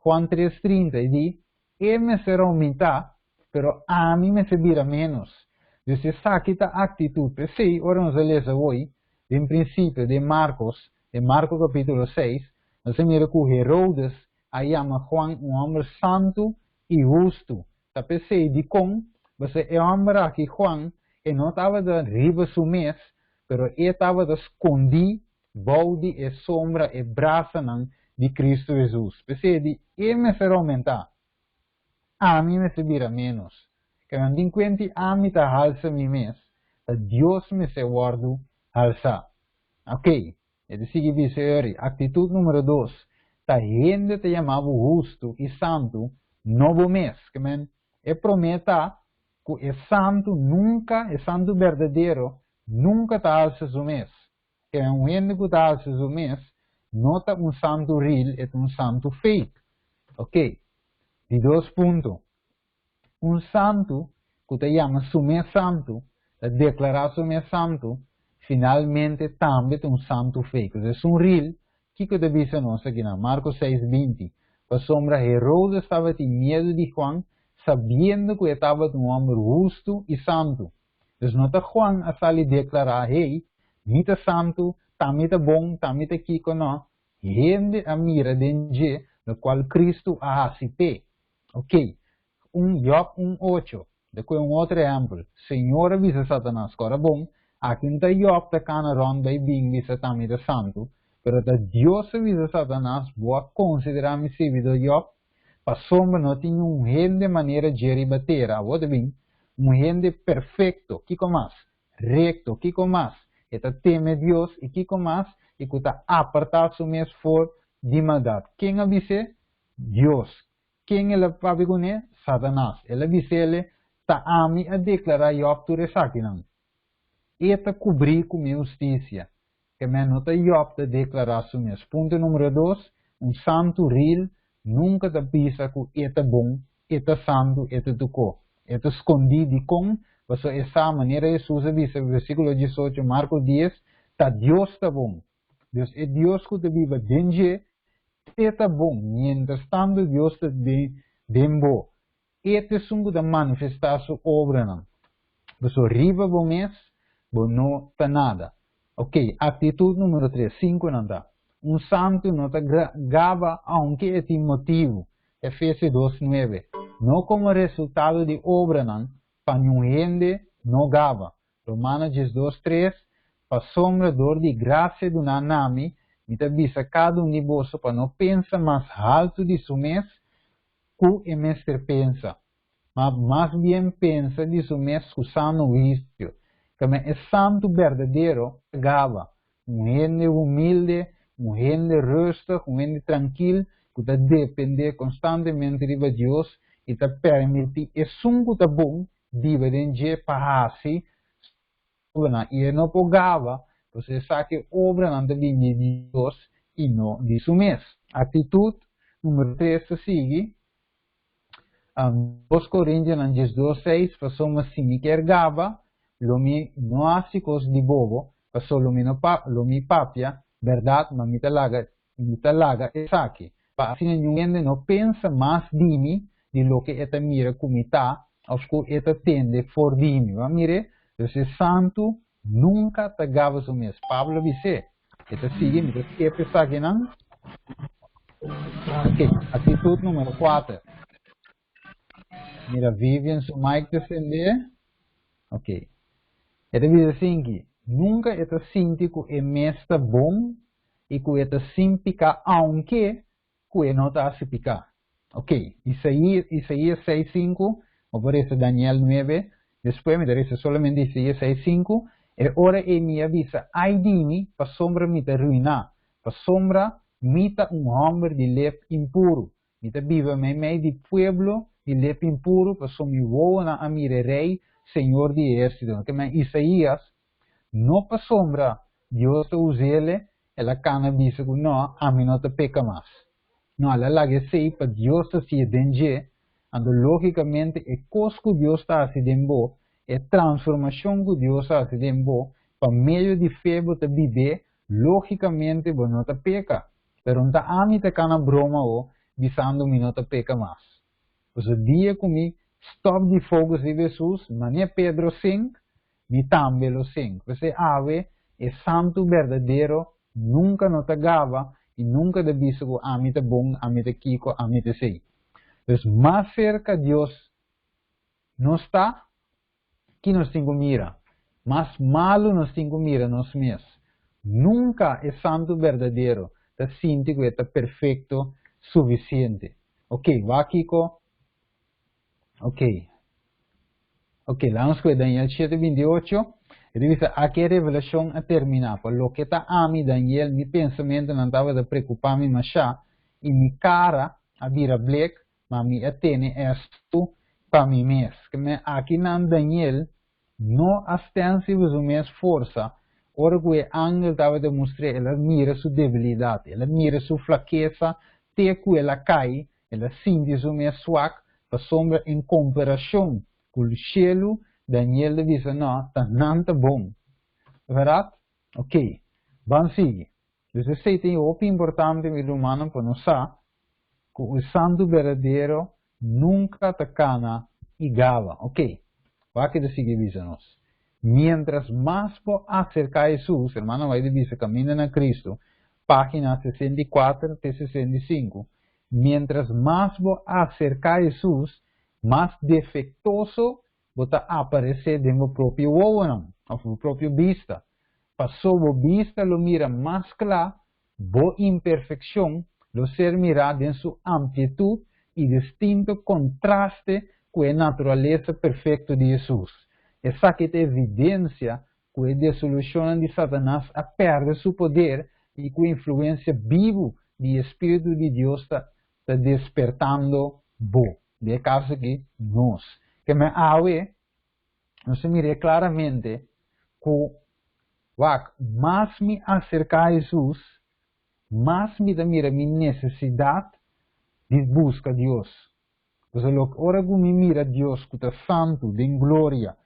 Juan tres trinta e di, E mester oumentá, pero ami mester bira ménos. Dus esaki ta aktitut. P'esei, ora nos a lesa awoi, den prinsipio, den Markos, den Marko kapítulo seis, nos a mira ku Herodes a yama Juan un hòmber santu i hustu. Ta p'esei dikon pasobra e hòmber aki, Juan, e no tabata riba su mes, pero e tabata skondí bou di e sombra, e brasanan di Kristu Hesus. P'esei di e mester oumentá. Ami mester bira ménos. Ke men tin kuenti ami ta halsa mi mes, ta Dios mester wòrdu halsá. Ok, e ta sigui bisa Uri, aktitut número dos, ta hende ta yama bo hustu i santu, no bo mes. Ke men, e promé ta ku e santu nunka, e santu berdadero, nunka ta halsa su mes. Ke un hende ku ta halsa su mes no ta un santu real, e ta un santu fake. Ok, di dos punto. Un santu ku ta yama su mes santu, ta deklará su mes santu, finalmente tambe ta un santu fake. Pues un real, kiko ta bisa nos aki na Marko 6:20? Pasobra Herodes tabatin miedu di Juan, sabiendo ku e tabata un hòmber hustu i santu. Dus no ta Juan a sali deklará, "Hey, mi ta santu, t'ami ta bon, t'ami ta kiko," no. Hende a mira den dje, lokual Kristu a hasi p'e. Ok, un Job 1:8. Despues un otro ehèmpel. Señor a bisa Satanas, "Kòrda bon, aki no ta Job ta kana rònt bai bin bisa t'ami ta santu, pero ta Dios a bisa Satanas, 'Bo a konsiderá mi sirbidó Job? Pasobra no tin un hende manera dje riba tera, awor ta bin, un hende perfekto, kiko mas? Rekto, kiko mas? E ta teme Dios i kiko mas? I ku ta apartá su mes for di maldat.' Ken a bis'é? Dios. Ken el a papia kuné? Satanas. El a bis'é, 'Ta ami a deklará Job tur esakinan. E ta kubrí ku mi hustisia.' Ke men no ta Job ta deklará su mes. Punto número dos, un santu real nunka ta bisa ku e ta bon, e ta santu, e ta tukó. E ta skondí dikon, pasobra e sa, manera Hesus a bisa versíkulo 18, Marko 10, ta Dios ta bon. Dios e Dios ku ta biba den dje, e ta bon. Mientras tantu Dios ta den bo, e ta esun ku ta manifestá su obranan. Pasobra riba bo mes, bo no ta nada. Ok, aktitut número tres, sinku nan ta. Un santu no ta gaba aunke e tin motibu. Efesio 2:9. No komo resultado di obranan, pa niun hende no gaba. Romano 12:3. Pasobra dor di grasia duná na mi, mi ta bisa kada un di boso pa no pensa mas haltu di su mes ku e mester pensa, ma mas bien pensa di su mes ku sano huisio. Ke men e santu berdadero gaba. Un hende humilde, un hende rustig, un hende trankil, ku ta dependé konstantemente riba Dios i ta permití esun ku ta bon biba den dje pa hasi obranan. I e no por gaba, pasobra e sa ku e obranan ta bini di Dios i no di su mes. Aktitut número tres ta sigui, 2 Korintionan 12:6, Pasobra si mi kier gaba, lo mi no hasi kos di bobo, pasobra lo mi no pa, lo mi papia bèrdat, ma mi ta laga esaki, pa asina niun hende no pensa mas di mi di loke e ta mira ku mi ta, òf ku e ta tende for di mi. Ban mira, dus e santu nunka ta gaba su mes. Pablo a bis'é, e ta sigui, mi ta skip esakinan. Ok, aktitut número 4. Mira, Vivian su mic ta sendé. Ok. E ta bisa asin'aki, nunka e ta sinti ku e mes ta bon i ku e ta sin piká, aunke ku e no ta hasi piká. Ok, Isaías, Isaías 6:5, mi por lesa Daniel 9, despues mi ta lesa solamente Isaías 6:5, "E ora ei mi a bisa, ai di mi, pasobra mi ta ruiná, pasobra mi ta un hòmber di lep impuru. Mi ta biba meimei di pueblo di lep impuru, pasobra mi wowonan a mira e Rei, Señor di ehérsito." Ke men Isaías, no pasobra Dios ta us'é, el a kana bisa ku no, ami no ta peka mas. No, el a laga esei pa Dios hasié den dje, anto lógikamente e kos ku Dios ta hasi den bo, e transformashon ku Dios ta hasi den bo, pa medio di fe bo ta bib'é, lógikamente bo no ta peka. Pero no ta ami ta kana broma o bisando mi no ta peka mas. Pasobra dia ku mi stòp di focus riba Hesus, manera Pedro sink, mi tambe lo sink. P'esei awe e santu berdadero nunka no ta gaba i nunka ta bisa ku ami ta bon, ami ta kiko, ami ta esei. Dus mas serka Dios nos ta, ki nos tin ku mira? Mas malu nos tin ku mira nos mes. Nunka e santu berdadero ta sinti ku e ta perfekto, sufisiente. Ok, wak kiko. Ok. Ok, laga nos kue Daniel 7, 28. E ta bisa, Aki e revelashon a terminá. Pa loke ta ami, Daniel, mi pensamentunan tabata preokupá mi mashá, i mi kara a bira blek, ma mi a tene estu pa mi mes. Ke men akinan Daniel no a stèn riba su mes forsa. Ora ku e angel tabata mustr'é, el a mira su debilidat, el a mira su flakesa te ku el a kai, el a sinti su mes swak, pasobra en komparashon ku shelu, Daniel ta bisa, No, ta nan ta bon. Bèrdat? Ok, ban sigui. Dus esei ta hopi importante, mi rumannan, pa nos sa ku e santu berdadero nunka ta kana i gaba. Ok, wak e ta sigui bisa nos. Miéntras mas bo aserká Hesus, hermana White ta bisa Kaminda na Kristu, página 64 te 65, miéntras mas bo aserká Hesus, mas defektoso bo ta aparesé den bo propio wowonan, òf bo propio bista. Paso bo bista lo mira mas kla, bo imperfekshon lo ser mirá den su amplitud i distinto kontraste ku e naturalesa perfekto di Hesus. Esaki ta evidensia ku e desolushonnan di Satanas a pèrdè su poder i ku influensia bibu di e spiritu di Dios ta ta despertando bo. Den e kaso aki, nos. Ke men awe, nos ta mir'é klaramente ku, wak, mas mi aserká Hesus, mas mi ta mira mi nesesidat di buska Dios. Pasobra loke ora ku mi mira Dios ku ta santu den gloria,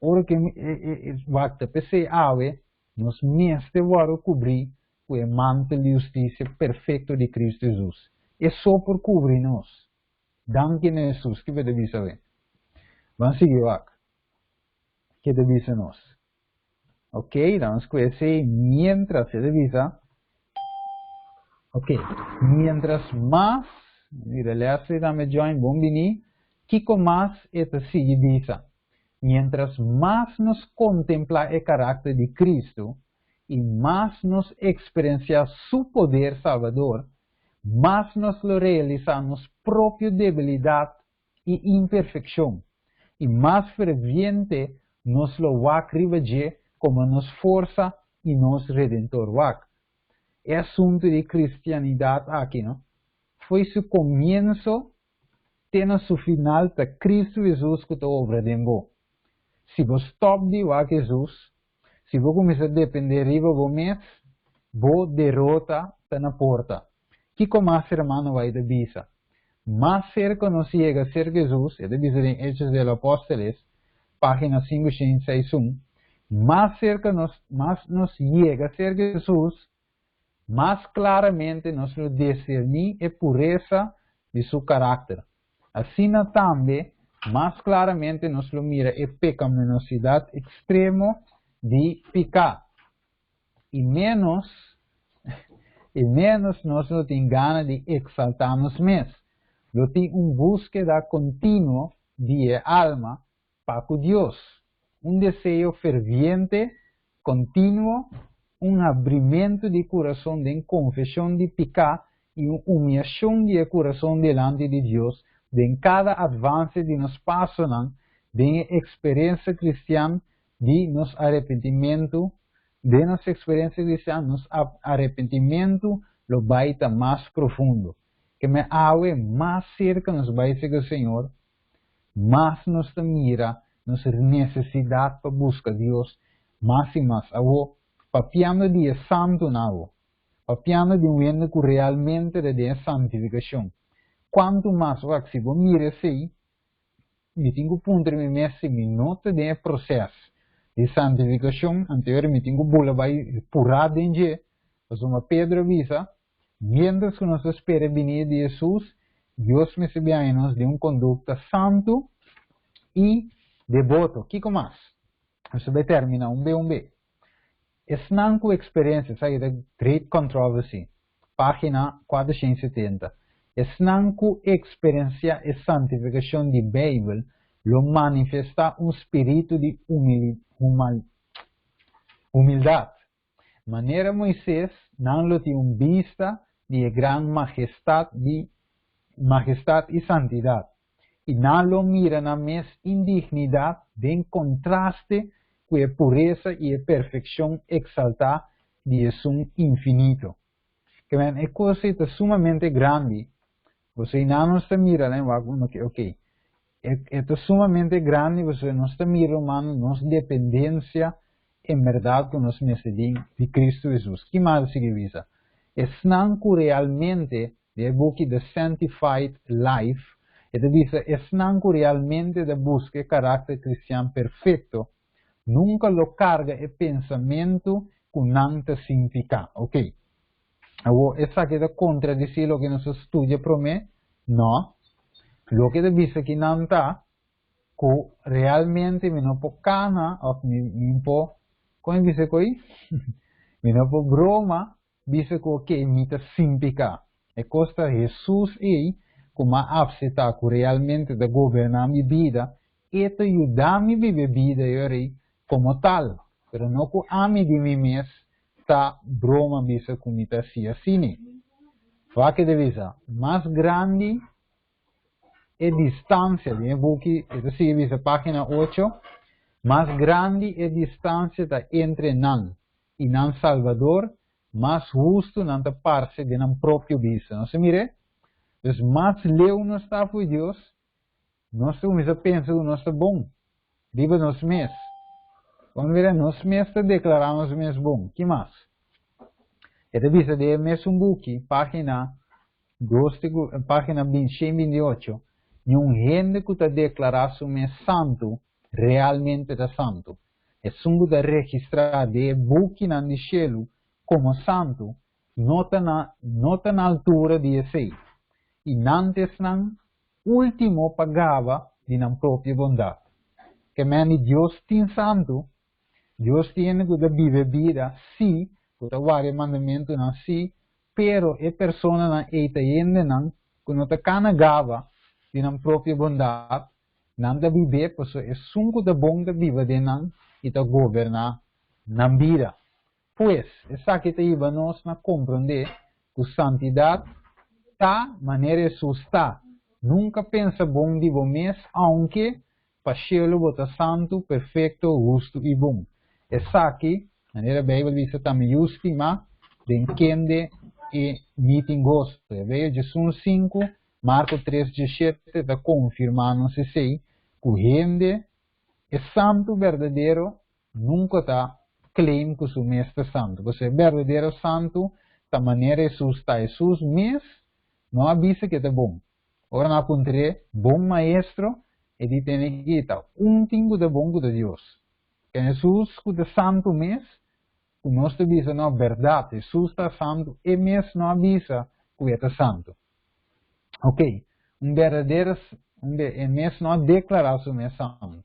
ora ku e wak ta p'esei awe, nos mester wòrdu kubrí ku e mantel di hustisia perfekto di Kristu Hesus. E so por kubri nos. Danki na Hesus. Ki bo ta bisa awe? Ban sigui wak. Ke ta bisa nos? Ok, dan nos kue esei mientras e ta bisa. Ok, mientras mas, mira Leslie tambe join, bon bini. Kiko mas e ta sigui bisa? Mientras mas nos kontemplá e karakter di Kristu i mas nos eksperensiá Su poder salbador, mas nos lo realisá nos propio debilidat i imperfekshon, i mas ferviente nos lo wak riba dje komo nos forsa i nos Redentor. Wak e asuntu di kristianidat aki, no? Fo'i su komienso te na su final ta Kristu Hesus ku ta obra den bo. Si bo stòp di wak Hesus, si bo kuminsá dependé riba bo mes, bo derota ta na porta. Kiko mas hermano White a bisa? Mas serka nos yega serka Hesus, e ta bisa den Hechos de los Apóstoles, página 561, mas serka nos, mas nos yega serka Hesus, mas klaramente nos lo diserní e puresa di su karakter. Asina tambe, mas klaramente nos lo mira e pekaminosidat ekstremo di piká. I ménos i ménos nos lo tin gana di eksaltá nos mes. Lo tin un búskeda kontinuo di e alma pa ku Dios, un deseo ferviente, kontinuo, un habrimentu di kurason den konfeshon di piká i un humiashon di e kurason dilanti di Dios den kada atvanse di nos pasonan den e eksperensia kristian di nos arepentimentu, den nos eksperensia kristian nos arepentimentu lo bai ta mas profundo. Ke men awe mas serka nos bai serka Señor, mas nos ta mira nos nesesidat pa buska Dios mas i mas. Awo, papiando di e santunan awo, papiando di un hende ku realmente ta den e santifikashon, kuantu mas wak si bo mira esei, mi tin ku puntra mi mes si mi no ta den e proses di santifikashon, anto ora mi tin ku bula bai purá den dje, pasobra Pedro a bisa, Miéntras ku nos ta spera e binida di Hesus, Dios mester biaña nos den un kondukta santu i deboto. Kiko mas? Nos ta bai terminá un be un be. Esnan ku eksperensia, esaki ta Great Controversy, página 470, esnan ku eksperensiá e santifikashon di Beibel lo manifestá un spiritu di humildat. Manera Moises, nan lo tin un bista di e gran majestat di majestat i santidat. I nan lo mira nan mes indignidat den kontraste ku e puresa i e perfekshon eksaltá di Esun Infinito. Ke men, e kos ei ta sumamente grandi. Pasobra einan nos ta mira den wak uno ke, oke, e e ta sumamente grandi pasobra nos ta mira, rumannan, nos dependensia en bèrdat ku nos mester tin di Kristu Hesus. Ki mas a sigui bisa? Esnan ku realmente Den e buki The Sanctified Life, e ta bisa, Esnan ku realmente ta buska e karakter kristian perfekto nunka lo karga e pensamentu ku nan ta sin piká. Oke. Awor, esaki ta kontradisí loke nos a studia promé? Nò. Loke ta bisa ki nan ta ku realmente mi no por kana òf mi mi por, kon e bisa ku ei? Mi no por broma Bisa ku oke mi ta sin piká. E kos ta Hesus ei ku m'a apseptá ku realmente ta goberná mi bida, e ta yuda mi biba e bida ei ora ei komo tal, pero no ku ami di mi mes ta broma bisa ku mi ta hasi asina. Wak e ta bisa, Mas grandi e distansia, den e buki e ta sigui bisa página ocho, mas grandi e distansia ta entre nan i nan Salbador, mas hustu nan ta parse den nan propio bista. Nos ta mir'é? Dus mas leu nos ta fo'i Dios, nos ta kuminsá pensa ku nos ta bon riba nos mes. Bon mira, nos mes ta deklará nos mes bon. Ki mas? E ta bisa den e mesun buki, página dos te ku página 128, Niun hende ku ta deklará su mes santu realmente ta santu. Esun ku ta registrá den e bukinan di shelu komo santu no ta na no ta na altura di esei, i nan ta esnan último pa gaba di nan propio bondat. Ke men di Dios tin santu, Dios tin hende ku ta biba e bida, sí, ku ta warda e mandamentunan, sí, pero e personanan ei ta hendenan ku no ta kana gaba di nan propio bondat, Nan ta bib'é pasobra esun ku ta bon ta biba den nan i ta goberná nan bida. Pues, esaki ta hiba nos na komprondé ku santidat ta manera Hesus ta. Nunka pensa bon di bo mes aunke pa shelu bo ta santu, perfekto, hustu i bon. Esaki, manera Beibel bisa, ta mi yu stimá, den kende e mi tin goso. Hebreo 11, Marko tres diesshete ta konfirmá nos esei, ku hende e santu berdadero nunka ta claim ku su mes ta santu. Pasobra e berdadero santu ta manera Hesus ta. Hesus mes no a bisa ku e ta bon. Ora nan a puntr'é, Bon Maestro? E di tene ki ta un tin ku ta bon ku ta Dios. Ken Hesus ku ta santu mes ku nos ta bisa no bèrdat Hesus ta santu, e mes no a bisa ku e ta santu. Ok, un berdadero, un be, e mes no a deklará su mes santu.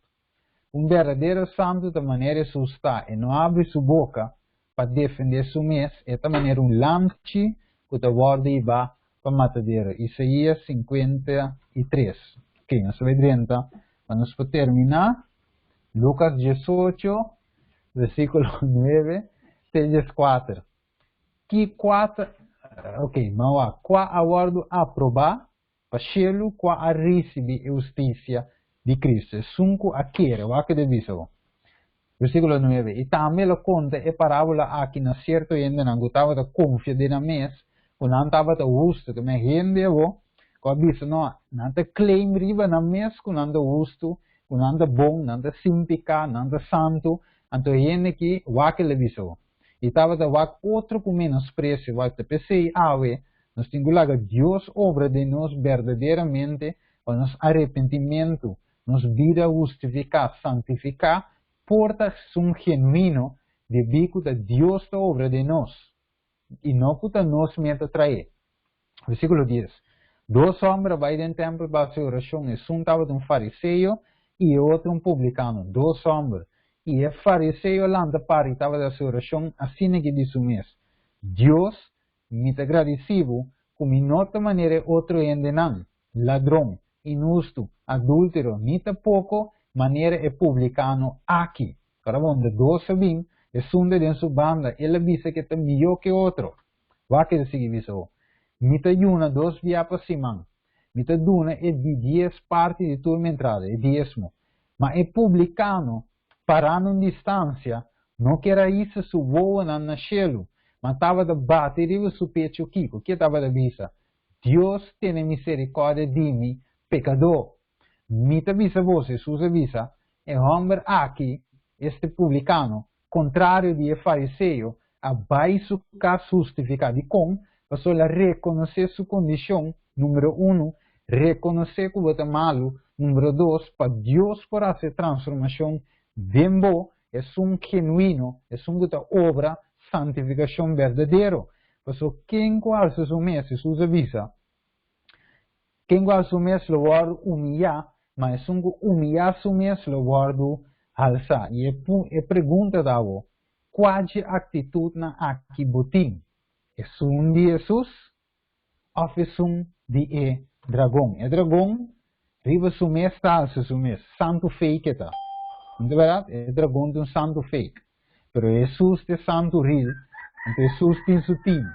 Un berdadero santu ta manera Hesus ta, e no abri su boka pa defendé su mes, e ta manera un lamchi ku ta wòrdu hibá pa matadero. Isaías 53. Ok, nos ta bai drenta pa nos por terminá. Lukas 18, versíkulo 9 te 14. Ki kua ta, ok, ma wak, kua a wòrdu aprobá pa shelu, kua a risibí e hustisia di Kristu? Esun ku a kere, wak ke ta bisa bo. Versíkulo 9, I tambe el a konta e parábola aki na sierto hendenan ku tabata konfia den nan mes ku nan tabata hustu, ke men hende abo ku a bisa, no, nan ta claim riba nan mes ku nan ta hustu, ku nan ta bon, nan ta sin piká, nan ta santu, anto e hende aki, wak el a bisa bo. I tabata wak otro ku menospresio, wak ta p'esei awe nos tin ku laga Dios obra den nos berdaderamente pa nos arepentimentu, nos bida hustifiká, santifiká, por ta esun genuino debí ku ta Dios ta obra den nos i no ku ta nos mes ta traé. Versíkulo dies, Dos hòmber a bai den tèmpel pa hasi orashon, esun tabata un fariseo i e otro un publikano. Dos hòmber. I e fariseo a lanta para i tabata hasi orashon asina ki di su mes, Dios, mi ta gradisí bo ku mi no ta manera e otro hendenan, ladron, inhustu, adúltero, ni tampoko manera e publikano aki. Ora bon, de dos a bin, esun ta den su banda, el a bisa ku e ta mihó ku e otro. Wak e ta sigui bisa bo, Mi ta yuna dos bia pa siman. Mi ta duna e di dies parti di tur mi entrada, e diesmo. Ma e publikano, pará na un distansia, no ker a hisa su wowonan na shelu, ma tabata bati riba su pechu kiko? Ke tabata bisa? Dios tene miserikòrdia di mi, pekadó. Mi ta bisa boso, Hesus a bisa, e hòmber aki, este publikano, kontrario di e fariseo, a bai su kas hustifiká. Dikon? Pasobra el a rekonosé su kondishon, número unu, rekonosé ku bo ta malu, número dos, pa Dios por hasi e transformashon den bo, esun genuino, esun ku ta obra santifikashon berdadero. Pasobra ken ku alsa su mes, Hesus a bisa, Ken ku alsa su mes lo wòrdu umiyá, ma esun ku umiyá su mes lo wòrdu halsá. I e e pregunta ta awor, Kua dje aktitutnan aki bo tin? Esun di Hesus òf esun di e dragon? E dragon riba su mes ta halsa su mes, santu fake e ta. No ta bèrdat? E dragon ta un santu fake. Pero Hesus ta e santu ril, anto Hesus tin su tim.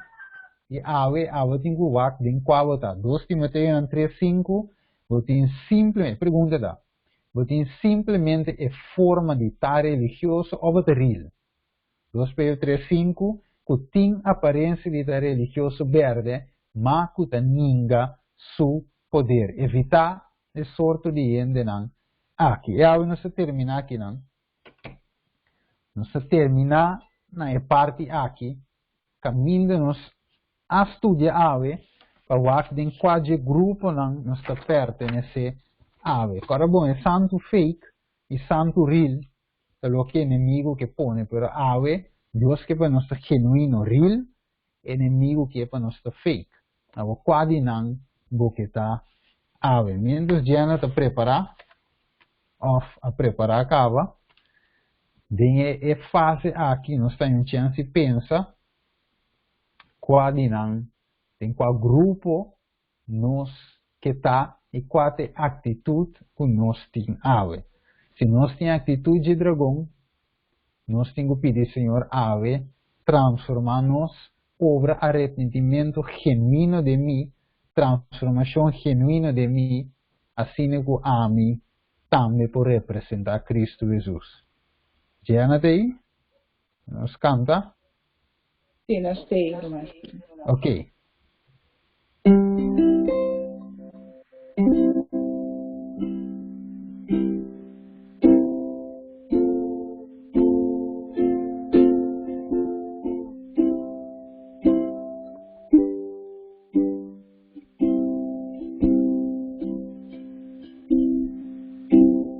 I awe, abo tin ku wak den kua bo ta. Dos Timoteonan tres sinku, bo tin simplemente, e pregunta ta, bo tin simplemente e forma di ta religioso òf bo ta ril? Dos Pedro tres sinku, ku tin aparensia di ta religioso bèrdè, ma ku ta ninga su poder. Evitá e sorto di hendenan aki. E awe nos ta terminá akinan. Nos ta terminá na e parti aki kaminda nos a studia awe pa wak den kua dje gruponan nos ta pertenesé awe. Kòrda bon, e santu fake i santu real ta loke enemigu ke pone, pero awe Dios ke pa nos ta genuino real, enemigu ke pa nos ta fake. Awor kua di nan bo ke ta awe? Miéntras Jenna ta prepará òf a prepará kaba, den e fase aki nos ta un chèns di pensa kua di nan, den kua grupo nos ke ta i kua ta e aktitut ku nos tin awe. Si nos tin aktitut dje dragon, nos tin ku pidi Señor awe transformá nos, obra arepentimentu genuino den mi, transformashon genuino den mi, asina ku ami tambe por representá Kristu Hesus. Jenna ta ei? Nos kanta? Sí, nos ta ei, ruman. Ok.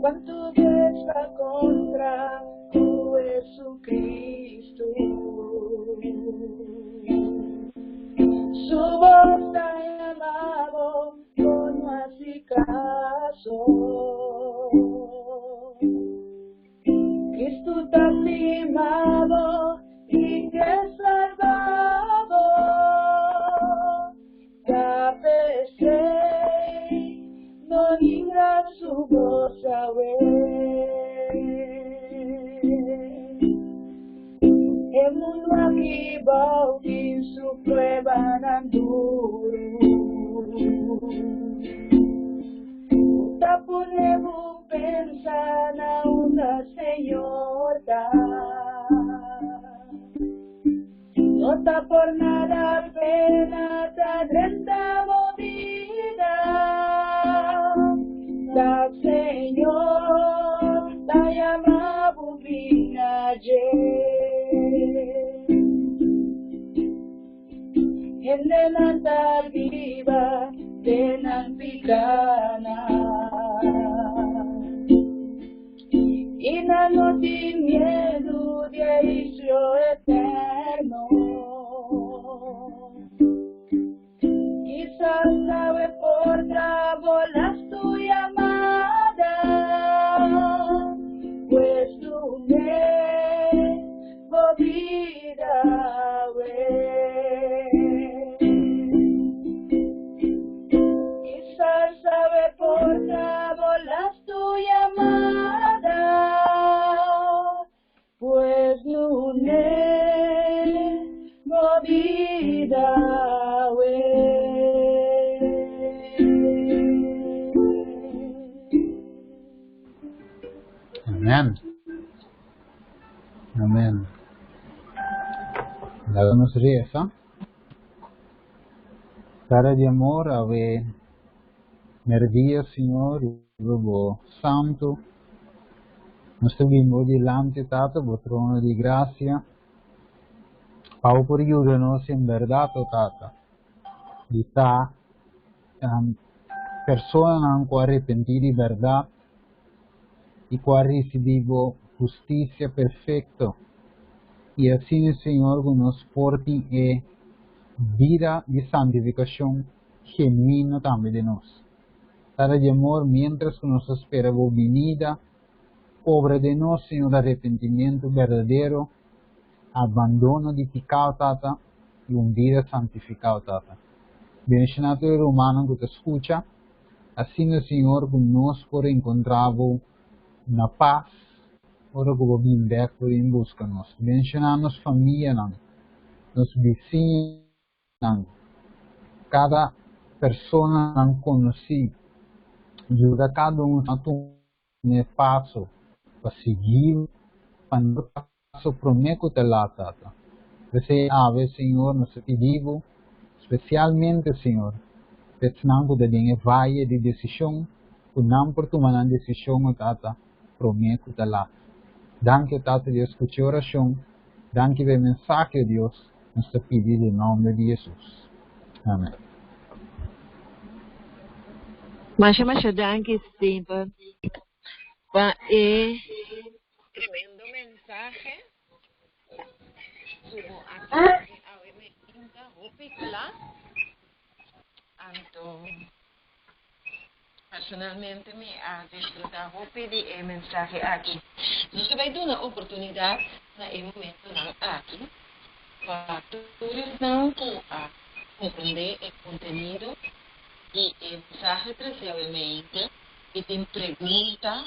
Cuantu bes b'a contra cu Jesucristo? Su voz ta yama bo, bo no haci caso. Cristo ta stima bo y ke salba bo. Ta p'esei no ninga su bos awe. E mundu aki bou tin su pruebanan duru. Ta pone bo pensa na unda Señor ta. No ta por nada pena ta drenta bo bida. Ta Señor ta yama bo bin na dje. Hendenan ta biba den nan pikanan. I nan no tin miedu di e huisio eterno. Kisas awe por ta bo lastu yamada, pues tum'é bo bida awe. Kisas awe por ta. Amen. Amen. Laga nos resa. Tata di amor, awe merdia, Señor, riba bo santu. Nos ta bin bo dilanti, Tata, bo trono di gracia. Pa bo por yuda nos en berdad, o Tata, di ta personanan ku a repentí di bèrdat i ku a risibí bo hustisia perfekto. I asina, Señor, ku nos por tin e bida di santifikashon genuino tambe den nos. Tata di amor, miéntras ku nos ta spera bo binida, obra den nos, Señor, arepentimentu berdadero, abandono di piká, Tata, i un bida santifiká, Tata. Bendishoná tur e rumannan ku ta skucha. Asina, Señor, ku nos por enkontrá bo na pas ora ku bo bin bèk por bin buska nos. Bendishoná nos famianan, nos bisiñanan, kada personanan konosí. Yuda kada un a tuma e paso pa sigui pa no paso promé ku ta lat, Tata. P'esei awe, Señor, nos ta pidi bo, spesialmente, Señor, pa esnan ku ta den e vaye di desishon, ku nan por tuma nan desishon, o Tata, promé ku ta lat. Danki, o Tata Dios, skucha e orashon. Danki pa e mensahe, o Dios. Nos ta pidi den nòmber di Hesus. Amèn. Masha masha danki Steven pa e tremendo mensahe ku bo a trese awe meinta hopi kla. Anto personalmente mi a disfruta hopi di e mensahe aki. Nos ta bai duna oportunidat na e momentonan aki pa tur esnan ku a komprendé e kontenido di e mensahe trese awe meinta i tin pregunta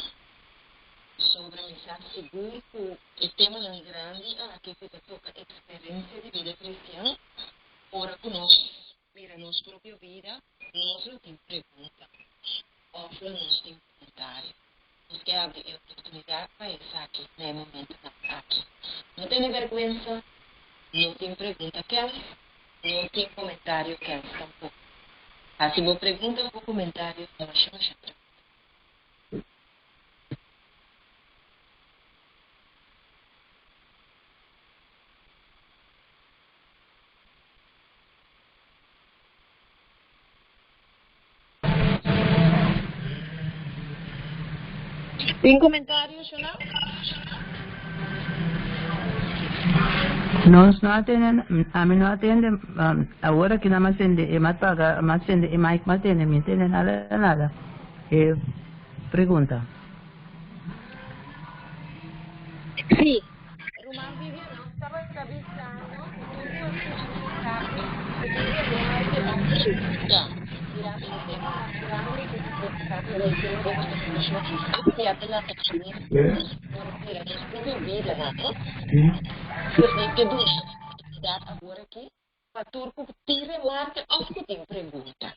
sobre mi sa sigur ku e temanan grandi aki ku ta toka eksperensia di bida kristian ora ku nos mira nos propio bida nos lo tin pregunta òf lo nos tin komentario. Nos ke abri e oportunidat pa esaki na e momentonan aki. No tene bèrgwensa, no tin pregunta kèns, no tin komentario kèns tampoko. Hasi bo pregunta òf bo komentario masha masha trankil. Tin comentario, Shona? Nos no atende, ami no atende, awor aki nan a sende e mat paga, m'a sende e mic m'a tende, mi tende nada nada. E pregunta. Sí, Ruman Vivian, nos tabata bisando ku tur ku a skucha e mensahe ku tin remarke òf pregunta mirando e temanan grandi ku ta toka den tema di santifikashon hopi ya ta lanta kabes ora mira nos propio bidanan, no? Pues mi ke duna oportunidat awor aki pa tur ku tin remarke òf ku tin pregunta.